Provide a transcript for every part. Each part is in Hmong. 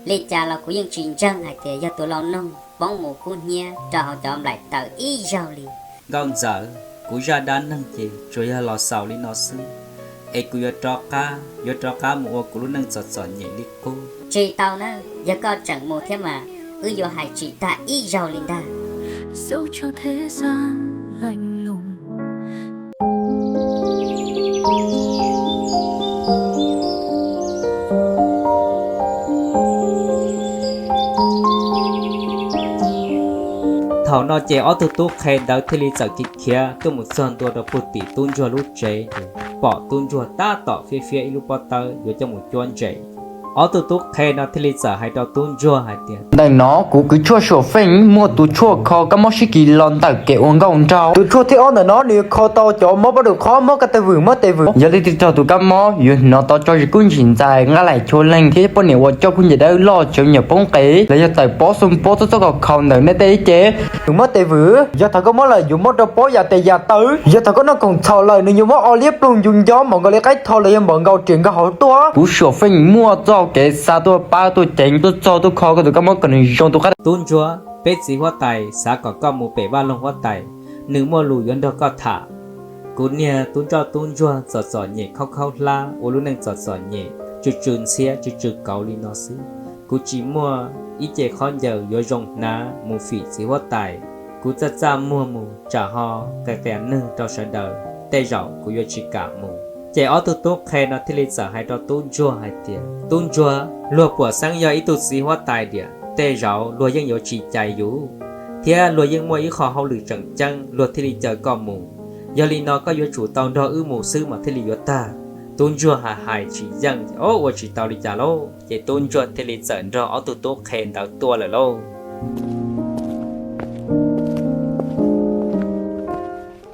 Li cas los kuv yeej tsis ntseeg hais tias yog tus lau noog poob mus kub hnyiab rau hauv cov nplaim taws ib zaug li. Nkauj Ntxawm, kuv zaj dab neeg ces tsuas yog los xaus li no xwb, es kuv yuav rov qab, yuav rov qab mus ua kuv lub neej txom txom nyem li qub. Tsis tau na, yog koj tseem mus thiab mas wb yuav hais tsis tag ib zaug li ntag. Thaum no ces ob tug tub qhe ntawd thiaj li txawm khiav khiav tuaj mus txog ntua rau puag tim tub ntsuag lub tsev, pom tub ntsuag tab tom fiab fiab ib lub pob tawb yuav coj mus cuab ntses. Ob tug tub qhe no thiaj li txawm hais rau tub ntsuag hais tias, ntawm no kuv kwv tshuaj suam feej muaj tus tshuaj kho kab mob sib kis los ntawm kev ua nkauj nraug. Tus tshuaj thib ob ntawm no nws yuav kho tau cov mob pob tw qhob, mob kab tes vwm, mob tes vwm. Yog leej twg raug tus kab mob yuav hnov tau tso zis kub ntsis ntxais, nqaij laim chua leeg thiab poj niam uas coj kub nce dawb loj tsev nyuam poob qes los yog tawm pob xoo pob txob txob kho kho ntawm nej tej ib ce. Tus mob tes vwm yog thaum koj mob lawm yuav mob rau pob yas tes yas taw. Yog thaum koj noj khoom txhaum lawm nws yuav mob o liab ploog ncu nco npaum nkaus li qaib tho los yog npaum nkaus riam nkaus hauv tuaj. Kuv suam feej muaj txoj kev xa tuaj pab tuaj ceev tuaj txog tuaj kho koj tus kab mob kom nws zoo tus qab. Tub ntsuag, peb txiv huab tais xav kom koj mus pem vaj loog huab tais, nws muaj lus yuav nrog koj tham. Kuv niag tub ntsoj tub ntsuag txom txom nyem khaub khaub hlab ua lub neej txom txom nyem tsw tsw ntxhiab tsw tsw kauv li no xwb, kuv tsis muaj ib ce khaub ncaws yuav zoo hnav mus fim txiv huab tais. Kuv txaj txaj muag mus tsam ho qias qias neeg rau sawv daws, tej zaum kuv yuav tsis kam mus. Ces ob tug tub qhe no thiaj li txawm hais rau tub ntsuag hais tias, tub ntsuag, luag puam xeeb yog ib tug txiv huab tais diam, tej zaum luag yeej yuav tsis cais yus, thiab luag yeej muaj ib qho hauj lwm tseem ceeb luag thiaj li caw koj mus. Yog li no koj yuav tsum tau nrog wb mus xwb mas thiaj li yuav tag. Tub ntsuag hais hais tsis yeej, o, ua tsis tau li cas lauj. Ces tub ntsuag thiaj li txawm nrog ob tug tub qhe ntawd tuaj lawm lauj.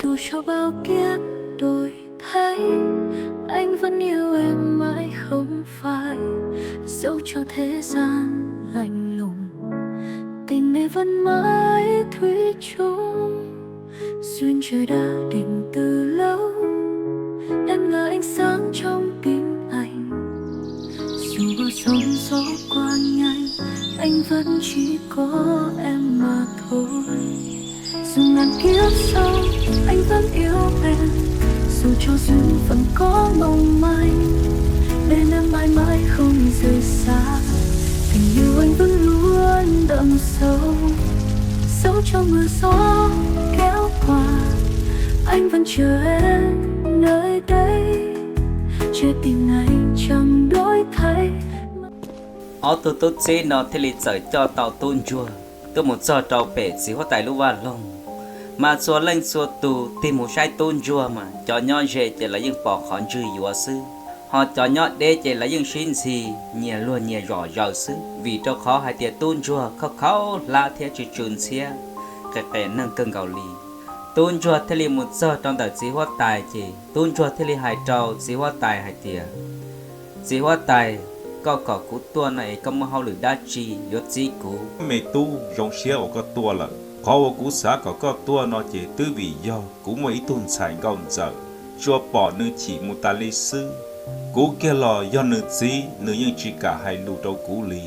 Dù cho bao kiếp đổi thay, anh vẫn yêu em mãi không phai. Dẫu cho thế gian lạnh lùng, tình này vẫn mãi thủy chung. Duyên trời đã định từ lâu, em là ánh sáng trong tim anh. Dù bao sóng gió qua nhanh, anh vẫn chỉ có em mà thôi. Dù ngàn kiếp sau, anh vẫn yêu em. Dù cho duyên phận có mong manh, bên em mãi mãi không rời xa. Tình yêu anh vẫn luôn đậm sâu. Dẫu cho mưa gió kéo qua, anh vẫn chờ em nơi đây. Trái tim này chẳng đổi thay. Ob tug tub txib no thiaj li txawm coj tau tub ntsuag tuaj mus txog rau pem txiv huab tais lub vaj loog. Mas txhua leej txhua tus tig mus saib tub ntsuag mas cov nyob ze ces lawv yeej pom qhov ntswg yuav xwb, ho cov nyob deb ces lawv yeej sib ntxhi nyias luag nyias zom zaws xwb, vim rau qhov hais tias tub ntsuag khaub khaub hlab thiab tsw tsw ntxhiab, qias qias neeg kawg nkaus li. Tub ntsuag thiaj li mus txog rau ntawm txiv huab tais ces tub ntsuag thiaj li hais rau txiv huab tais hais tias, txiv huab tais, koj kom kuv tuaj no es koj muaj hauj lwm dab tsi yuav txib kuv? Me tub, zoo siab uas koj tuaj lawm. Qhov uas kuv xav kom koj tuaj no ces twb vim yog kuv muaj ib tug ntxhais nkauj ntxawm, tsuas pom nws chim mus tas li xwb. Kuv kiag los yog nws txiv, nws yeej tsis kam hais lus rau kuv li.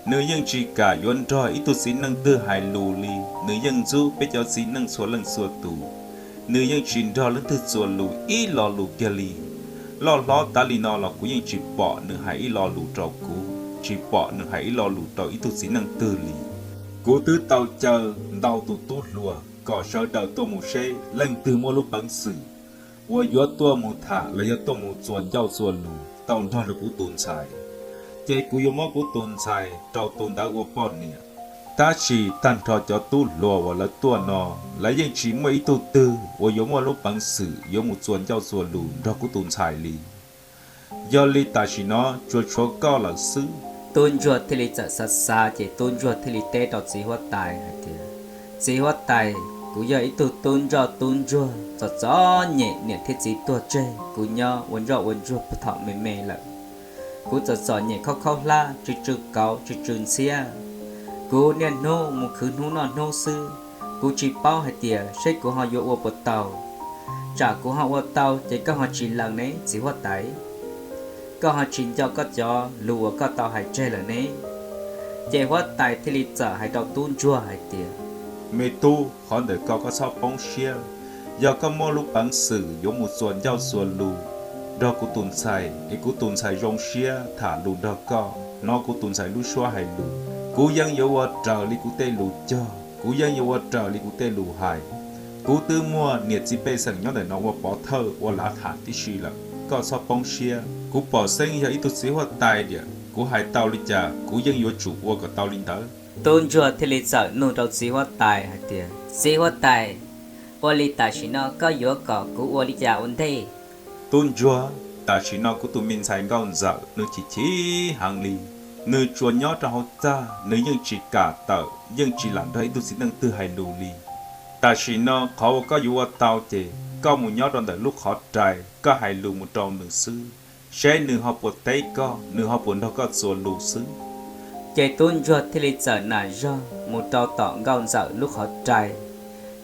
Nws yeej tsis kam yuav nrog ib tug txiv neej twg hais lus li, nws yeej ntxub peb cov txiv neej txhua leej txhua tus. Nws yeej tsis nrog leej twg txuas lus ib lo lus kiag li. Loj hlob tas li no los kuv yeej tsis pom nws hais ib lo lus rau kuv, tsis pom nws hais ib lo lus rau ib tug txiv neej twg li. Kuv twb tau caw ntau tus tub hluas kom sawv daws tuaj mus seb leej twg muaj lub peev xwm uas yuav tuaj mus tham los yog tuaj mus txuas ncauj txuas lus tau nrog rau kuv tus ntxhais, ces kuv yuav muab kuv tus ntxhais rau tus ntawd ua poj niam. Tab sis tag nrho cov tub hluas uas lawv tuaj no, lawv yeej tsis muaj ib tug twg uas yuav muaj lub peev xwm yuav mus txuas ncauj txuas lus nrog kuv tus ntxhais li. Yog li tam sim no tsuas tshuav koj lawm xwb. Tub ntsuag thiaj li txawm xav xav ces tub ntsuag thiaj li teb rau txiv huab tais hais tias, txiv huab tais, kuv yog ib tug tub ntsoj tub ntsuag txom txom nyem, niam thiab txiv tuag tseg, kuv nyob ua ntsoj ua ntsuag puag thaum me me lawm. Kuv txom txom nyem khaub khaub hlab, tsw tsw kauv, tsw tsw ntxhiab. Kuv niaj hnub mus khwv hnub noj hnub xwb, kuv tsis paub hais tias seb kuv ho yuav ua puas tau. Tsam kuv ho ua tau ces koj ho tsis lees ne txiv huab tais, koj ho tsis nco koj cov lus uas koj tau hais tseg lawm ne. Ces huab tais thiaj li txawm hais rau tub ntsuag hais tias, Me tub, qhov ntawm koj koj txhob poob siab. Yog koj muaj lub peev xwm yuav mus txuas ncauj txuas lus nrog kuv tus ntxhais es kuv tus ntxhais zoo siab tham lus nrog koj, hnov kuv tus ntxhais lub suab hais lus, kuv yeej yuav ua raws li kuv tej lus cog, kuv yeej yuav ua raws li kuv tej lus hais. Kuv twb muaj niam txiv pej xeem nyob ntawm no ua pov thawj ua lav tham tib si lawm, koj txhob poob siab. Kuv pom xeeb yog ib tug txiv huab tais tiam, kuv hais tau li cas kuv yeej yuav tsum ua kom tau li ntawd. Tub ntsuag thiaj li txawm nug rau txiv huab tais hais tias, Txiv huab tais, ua li tam sim no koj yuav kom kuv ua li cas ua ntej? Tub ntsuag, tam sim no kuv tus me ntxhais nkauj ntxawm nws chim chim heev li. Nws tsuas nyob rau hauv txaj, nws yeej tsis kam tawm, yeej tsis lam nrog ib tug txiv neej twg hais lus li. Tam sim no qhov uas koj yuav ua tau ces koj mus nyob rau ntawm lub qhov rais, koj hais lus mus rau nws xwb, seb nws ho puas teb koj, nws ho puas nrog koj txuas lus xwb. Ces tub ntsuag thiaj li txawm nam zog mus rau tom nkauj ntxawm lub qhov rais,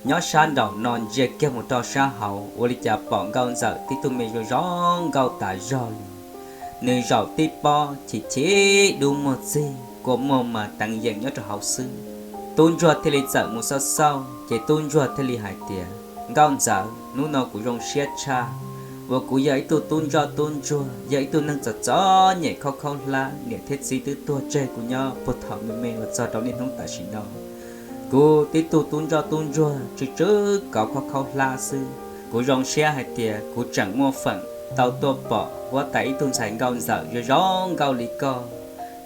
nyob sab nraum no ntsia kiag mus rau sab hauv, ua li cas pom nkauj ntxawm tib tug me zoo zoo nkauj tas zog li. Nws zaum tib pob chim chim dub muag txig, kua muag mas teev yees nyob rau hauv xwb. Tub ntsuag thiaj li txawm mus xauj xauj, ces tub ntsuag thiaj li hais tias, Nkauj ntxawm, hnub no kuv zoo siab tshaj, uas kuv yog ib tug tub ntsoj tub ntsuag, yog ib tug neeg txom txom nyem khaub khaub hlab, niam thiab txiv twb tuag tseg kuv nyob puag thaum me me los txog rau niaj hnub tam sim no. Kuv tib tug tub ntsoj tub ntsuag tsw tsw kov khaub khaub hlab xwb. Kuv zoo siab hais tias kuv tseem muaj feem tau tuaj pom huab tais ib tug ntxhais nkauj ntxawm zoo zoo nkauj li koj.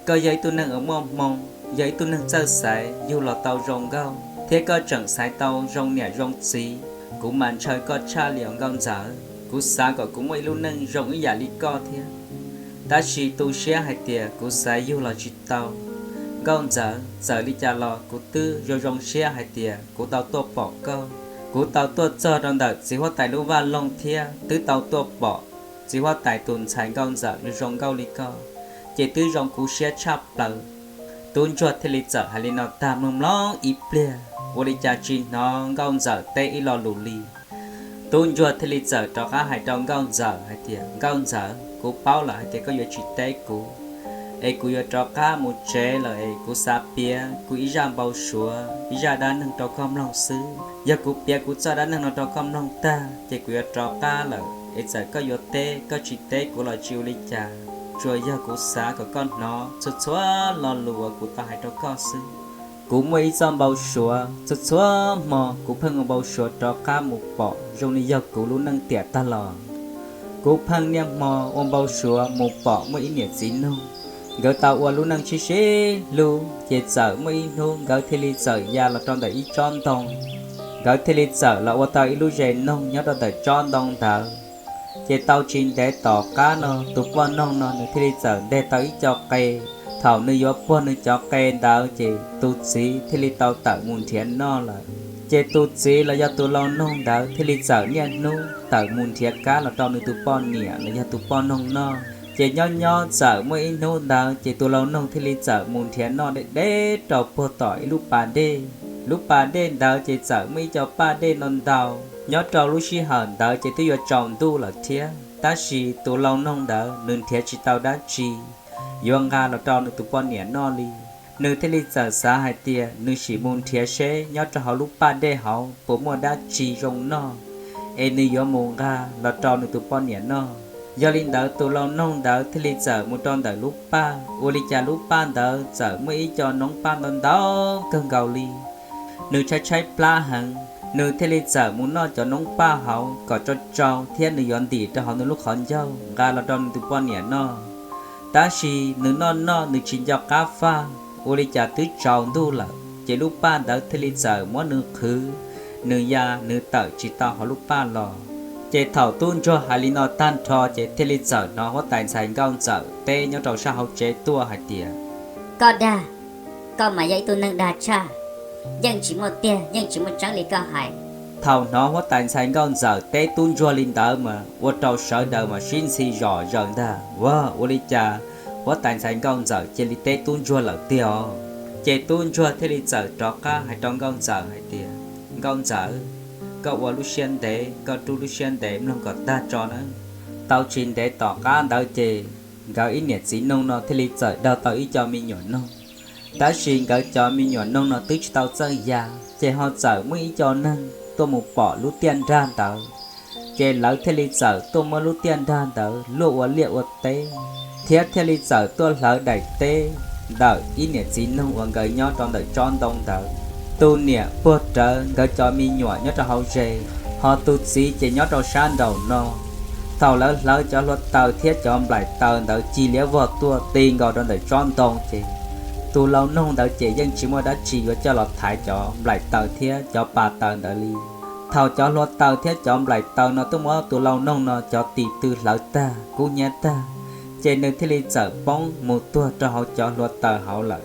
Koj yog ib tug neeg uas muaj hmoo, yog ib tug neeg txawj xaiv yug los tau zoo nkauj, thiab koj tseem xaiv tau zoo niam zoo txiv. Kuv mas ntshaw koj tshaj li os nkauj ntxawm. Kuv xav kom kuv muaj ib lub neej zoo ib yam li koj thiab, tab sis tu siab hais tias kuv xaiv yug los tsis tau. Nkauj ntxawm, txawm li cas los kuv twb zoo zoo siab hais tias kuv tau tuaj pom koj. Kuv tau tuaj txog rau ntawm txiv huab tais lub vaj loog thiab twb tau tuaj pom txiv huab tais tus ntxhais nkauj ntxawm zoo nkauj li koj, ces twb zoo kuv siab tshaj plaws. Tub ntsuag thiaj li txawm hais li no tag mloog mloog ib pliag, ua li cas tsis hnov nkauj ntxawm teb ib lo lus li. Tub ntsuag thiaj li txawm rov qab hais rau nkauj ntxawm hais tias, Nkauj ntxawm, kuv paub lawm hais tias koj yuav tsis teb kuv, es kuv yuav rov qab mus tsev lawm es kuv xav piav kuv ib zaj npau suav ib zaj dab neeg rau koj mloog xwb. Yog kuv piav kuv txoj dab neeg no rau koj mloog tag ces kuv yuav rov qab lawm, es txawm koj yuav teb koj tsis teb kuv los tsis ua li cas, tsuas yog kuv xav kom koj hnov txhua txhua lo lus uas kuv tau hais rau koj xwb. Kuv muaj ib txoj npau suav, txhua txhua hmo kuv pheej ua npau suav rov qab mus pom zoo li yog kuv lub neej tiam tag los. Kuv pheej niaj hmo ua npau suav mus pom muaj ib niam txiv noog, nkawd tau ua lub neej sib sib hlub, ces txawm muaj ib hnub nkawd thiaj li txawm ya los rau ntawm ib tsob ntoo. Nkawd thiaj li txawm los ua tau ib lub zes noog nyob rau ntawm tsob ntoo ntawd. Ces tau tsis ntev tom qab no tus poj noog no nws thiaj li txawm nteg tau ib co qe. Thaum nws yuav puag nws cov qe ntawd ces tus txiv thiaj li tau tawm mus nrhiav noj lawm. Ces tus txiv los yog tus lau noog ntawd thiaj li txawm niaj hnub tawm mus nrhiav kab los rau nws tus poj niam los yog tus poj noog noj. Ces nyob nyob txawm muaj ib hnub ntawd ces tus lau noog thiaj li txawm mus nrhiav noj deb deb rau puag tom ib lub pas dej. Lub pas dej ntawd ces txawm muaj ib co paj dej no ntau. Nyob rau lub sij hawm ntawd ces twb yuav tsaus ntuj lawm thiab, tab sis tus lau noog ntawd nws nrhiav tsis tau dab tsi yuav nqa los rau nws tus poj niam noj li. Nws thiaj li txawm xav hais tias nws sim mus nrhiav seb nyob rau hauv lub paj dej hauv puas muaj dab tsi zoo noj, es nws yuav mus nqa los rau nws tus poj niam noj. Yog li ntawd tus lau noog ntawd thiaj li txawm mus rau ntawm lub paj, ua li cas lub paj ntawd txawm muaj ib co noob paj ntau ntau kawg nkaus li. Nws tshaib tshaib plab heev, nws thiaj li txawm mus noj cov noob paj hauv kom tsau tsau thiab nws yuav ntim rau hauv nws lub qhov ncauj nqa los rau nws tus poj niam noj. Tab sis nws noj noj nws tsis nco qab faj, ua li cas twb tsaus ntuj lawm ces lub paj ntawd thiaj li txawm muab nws qhwv, nws ya nws tawm tsis tau hauv lub paj los. Ces thaum tub ntsuag hais li no tag nrho ces thiaj li txawm hnov huab tais ntxhais nkauj ntxawm teb nyob rau sab hauv tsev tuaj hais tias, Koj dag, koj mas yog ib tug neeg dag tshaj, yeej tsis muaj tiag yeej tsis muaj tseeb li koj hais. Thaum hnov huab tais ntxhais nkauj ntxawm teb tub ntsuag li ntawd mas ua rau sawv daws mas sib ntxhi zom zaws ntag, ua, ua li cas huab tais ntxhais nkauj ntxawm cia li teb tub ntsuag lawm tiag os. Ces tub ntsuag thiaj li txawm rov qab hais rau nkauj ntxawm hais tias, Nkauj ntxawm, koj ua lub siab ntev, koj rub lub siab ntev mloog kom tag tso nawb. Tau tsis ntev tom qab ntawd ces nkawd ib niam txiv noog no thiaj li txawm daug tau ib co me nyuam noog. Tab sis nkawd cov me nyuam noog no twb tsis tau txawj ya, ces ho txawm muaj ib co neeg tuaj mus pom lub tiaj nrag ntawd, ces lawv thiaj li txawm tuaj muab lub tiaj nrag ntawd luaj ua liaj ua teb, thiab thiaj li txawm tuaj hlawv daim teb ntawm ib niam txiv noog uas nkawd nyob rau ntawm tsob ntoo ntawd. Tus niam puag rawv nkawd cov me nyuam nyob rau hauv zes, ho tus txiv ces nyob rau sab nraum no. Thaum lawv hlawv cov hluav taws thiab cov nplaim taws ntawd cig liab vog tuaj ti nkaus rau ntawm tsob ntoo ces tus lau noog ntawd ces yeej tsis muaj dab tsi yuav coj los thaiv cov nplaim taws thiab cov pas taws ntawd li. Thaum cov hluav taws thiab cov nplaim taws no tuaj muab tus lau noog no cov tim tw hlawv tag kub hnyiab tag, ces nws thiaj li txawm poob mus tuag rau hauv cov hluav taws hauv lawm.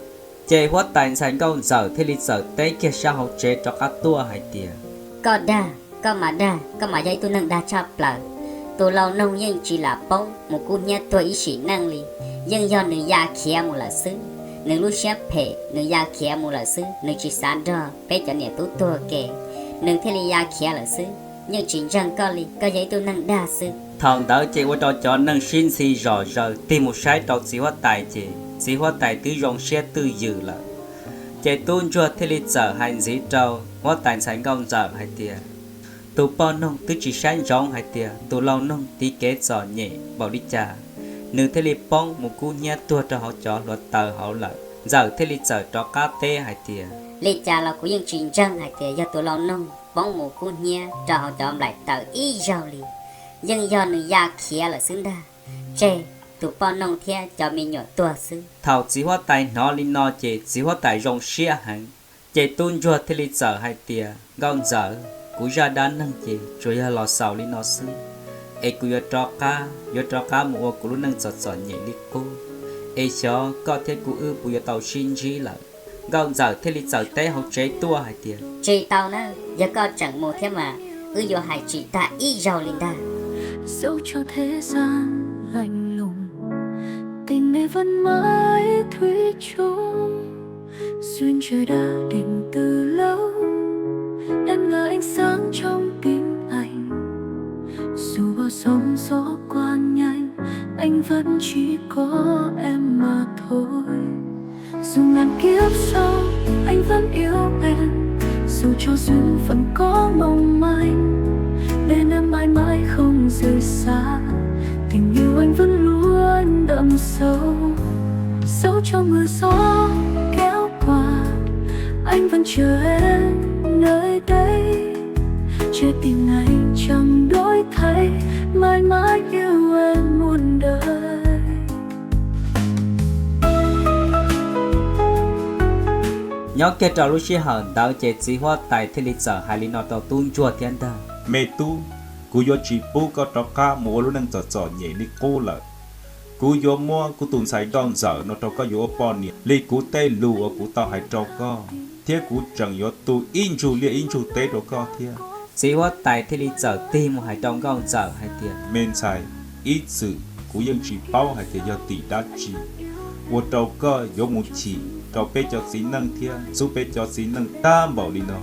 Ces huab tais ntxhais nkauj ntxawm thiaj li txawm teb kiag sab hauv tsev rov qab tuaj hais tias, Koj dag, koj mas dag, koj mas yog ib tug neeg dag tshaj plaws. Tus lau noog yeej tsis lam poob mus kub hnyiab tuag ib sim neej li, yeej yog nws ya khiav mus lawm xwb. Nws lub siab phem, nws ya khiav mus lawm xwb, nws tsis xav nrog peb cov niam tub tuag ke, nws thiaj li ya khiav lawm xwb. Yeej tsis ntseeg koj li, koj yog ib tug neeg dag xwb. Thaum ntawd ces ua rau cov neeg sib ntxhi zom zaws tig mus saib rau txiv huab tais ces txiv huab tais twb zoo siab twj ywm lawm. Ces tub ntsuag thiaj li txawm hais ntxiv rau huab tais ntxhais nkauj ntxawm hais tias, Tus poj noog twb tsis saib ntsoov hais tias tus lau noog tiv kev txom nyem npaum li cas, nws thiaj li poob mus kub hnyiab tuag rau hauv cov hluav taws hauv lawm. Ntxawm thiaj li txawm rov qab teb hais tias, Li cas los kuv yeej tsis ntseeg hais tias yog tus lau noog poob mus kub hnyiab rau hauv cov nplaim taws ib zaug li, yeej yog nws ya khiav lawm xwb ntag. Tseg tus poj noog thiab cov me nyuam tuag xwb. Thaum txiv huab tais hnov li no ces txiv huab tais zoo siab heev. Ces tub ntsuag thiaj li txawm hais tias, Nkauj ntxawm, kuv zaj dab neeg ces tsuas yog los xaus li no xwb, es kuv yuav rov qab, yuav rov qab mus ua kuv lub neej txom txom nyem li qub, es xyov koj thiab kuv wb puas yuav tau sib ntsib lawm? Nkauj ntxawm thiaj li txawm teb hauv tsev tuaj hais tias, Tsis tau na, yog koj tseem mus thiab mas wb yuav hais tsis tag ib zaug li ntag. Dẫu cho thế gian lạnh lùng, tình này vẫn mãi thủy chung. Duyên trời đã định từ lâu, em là ánh sáng trong tim anh. Dù bao sóng gió qua nhanh, anh vẫn chỉ có em mà thôi. Dù ngàn kiếp sau, anh vẫn yêu em. Dù cho duyên phận có mong manh, bên em mãi mãi không rời xa. Tình yêu anh vẫn luôn đậm sâu. Dẫu cho mưa gió kéo qua, anh vẫn chờ em nơi đây. Trái tim này chẳng đổi thay, mãi mãi yêu em muôn đời. Nyob kiag rau lub sij hawm ntawd ces txiv huab tais thiaj li txawm hais li no rau tub ntsuag thiab ntag, Me tub, kuv yuav tsis pub koj rov qab mus ua lub neej txom txom nyem li qub lawm. Kuv yuav muab kuv tus ntxhais nkauj ntxawm no rau koj yuav ua poj niam li kuv tej lus uas kuv tau hais rau koj, thiab kuv tseem yuav tu ib ntsug liaj ib ntsug teb rau koj thiab. Txiv huab tais thiaj li txawm tig mus hais rau nkauj ntxawm hais tias, Me ntxhais, ib txwm kuv yeej tsis paub hais tias yog tim dab tsi ua rau koj yuav mus chim rau peb cov txiv neej thiab ntxub peb cov txiv neej tag npaum li no.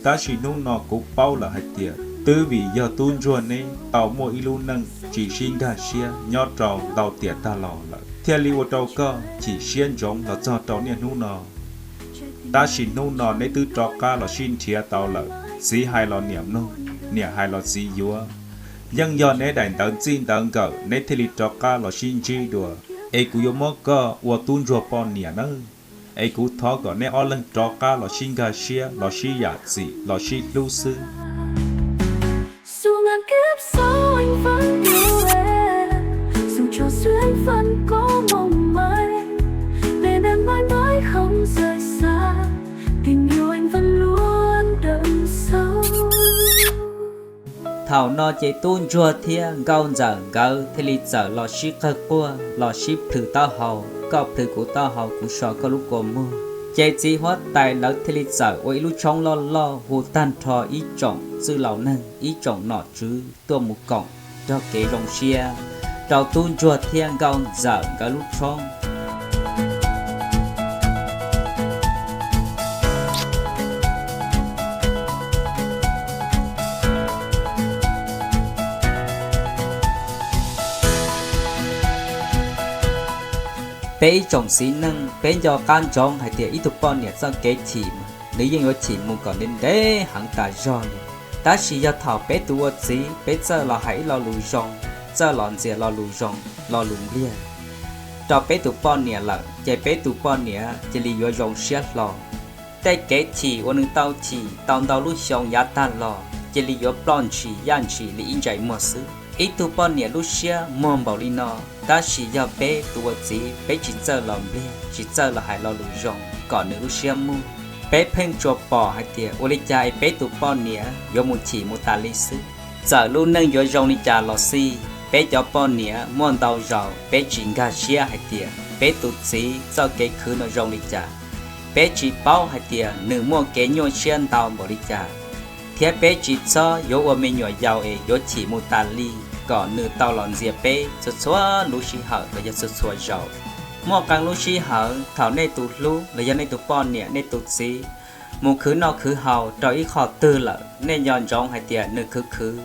Tab sis hnub no kuv paub lawm hais tias twb vim yog tub ntsuag neb tau muaj ib lub neej tsis sib nkag siab nyob rau ntau tiam tag los lawm, thiaj li ua rau koj chim siab ntsoov los txog rau niaj hnub no. Tab sis hnub no neb twb rov qab los sib nrhiav tau lawm, txiv hais los niam mloog, niam hais los txiv yuav. Yeej yog neb daim ntawv txij ntawv nkawm neb thiaj li rov qab los sib ntsib dua, es kuv yuav muab koj ua tub ntsuag poj niam nawb, es kuv thov kom neb ob leeg rov qab los sib nkag siab, los sib yam txim, los sib hlub xwb. Dù ngàn kiếp sau anh vẫn yêu em. Dù cho duyên phận có mong manh, bên em mãi mãi không rời xa. Tình yêu anh vẫn luôn đậm sâu. Thaum no ces tub ntsuag thiab nkauj ntxawm nkawd thiaj li txawm los sib qawg quaj, los sib plhws taub hau, koj plhws kuv taub hau, kuv so koj lub kua muag. Ces txiv huab tais lawv thiaj li txawm ua ib lub tshoob loj loj hu tag nrho ib tsoom txwj laus neeg, ib tsoom nom tswv tuaj mus koom nrog kev zoo siab rau tub ntsuag thiab nkauj ntxawm nkawd lub tshoob. Peb ib tsoom txiv neej peb nco qab ntsoov hais tias ib tug poj niam txoj kev chim mas nws yeej yuav chim mus kom ntev ntev heev tas zog li. Tab sis yog thaum peb tus ua txiv peb txawj los hais ib lo lus zoo, txawj los ntxias lo lus zoo, lo lus npliag rau peb tus poj niam lawm ces peb tus poj niam cia li yuav zoo siab hlo. Tej kev chim uas nws tau chim tau ntau lub xyoo yav tag los cia li yuav ploj ntshis yaj ntshis li ib ntsais muag xwb. Ib tug poj niam lub siab muag npaum li no, tab sis yog peb tus ua txiv peb tsis txawj los npliag tsis txawj los hais lo lus zoo kom nws lub siab muag, peb pheej tsuas pom hais tias ua li cas es peb tus poj niam yuav mus chim mus tas li xwb. Txawm lub neej yuav zoo li cas los xij, peb cov poj niam muaj ntau zaus peb tsis nkag siab hais tias peb tus txiv txoj kev khwv no zoo li cas. Peb tsis paub hais tias nws muaj kev nyuaj siab ntau npaum li cas, thiab peb tsis txhob yuav ua me nyuam yaus es yuav chim mus tas li kom nws tau los ntxias peb txhua txhua lub sij hawm los yog txhua txhua zaus. Muaj qee lub sij hawm thaum nej tus hlub los yog nej tus poj niam nej tus txiv mus khwv noj khwv haus rau ib qho twg lawm, nej nco ntsoov hais tias nws khwv khwv,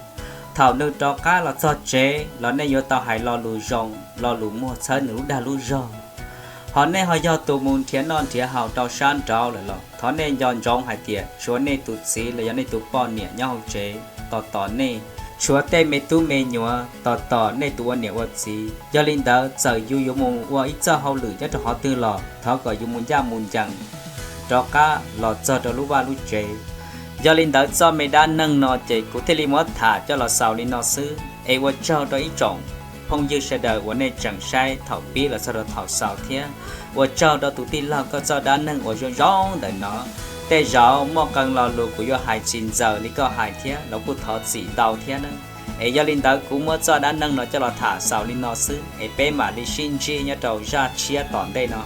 thaum nws rov qab los txog tsev los nej yuav tau hais lo lus zoo, lo lus muag txhawb nws lub dag lub zog. Ho nej ho yog tus mus nrhiav noj nrhiav haus rau sab nraud lawm los thov nej nco ntsoov hais tias tshuav nej tus txiv los yog nej tus poj niam nyob hauv tsev tos tos nej, tshuav tej me tub me nyuam tos tos nej tus ua niam ua txiv. Yog li ntawd txawm yus yuav mus ua ib txoj hauj lwm nyob rau qhov twg los thov kom yus mus ncaj mus ncees rov qab los txog rau lub vaj lub tsev. Yog li ntawd txoj me dab neeg no ces kuv thiaj li muab tham coj los xaus li no xwb. Es ua tsaug rau ib tsoom phooj ywg sawv daws uas nej tseem saib thaum pib los txog rau thaum xaus thiab ua tsaug rau tus tij laug koj txoj dab neeg uas zoo zoo ntawm no. Tej zaum muaj qee lo lus kuv yuav hais tsis ntxaws li koj hais thiab los kuj thov txim ntau thiab na. Es yog li ntawd kuv muab txoj dab neeg no coj los tham xaus li no xwb, es peb mam li sib ntsib nyob rau zaj tshiab tom ntej no.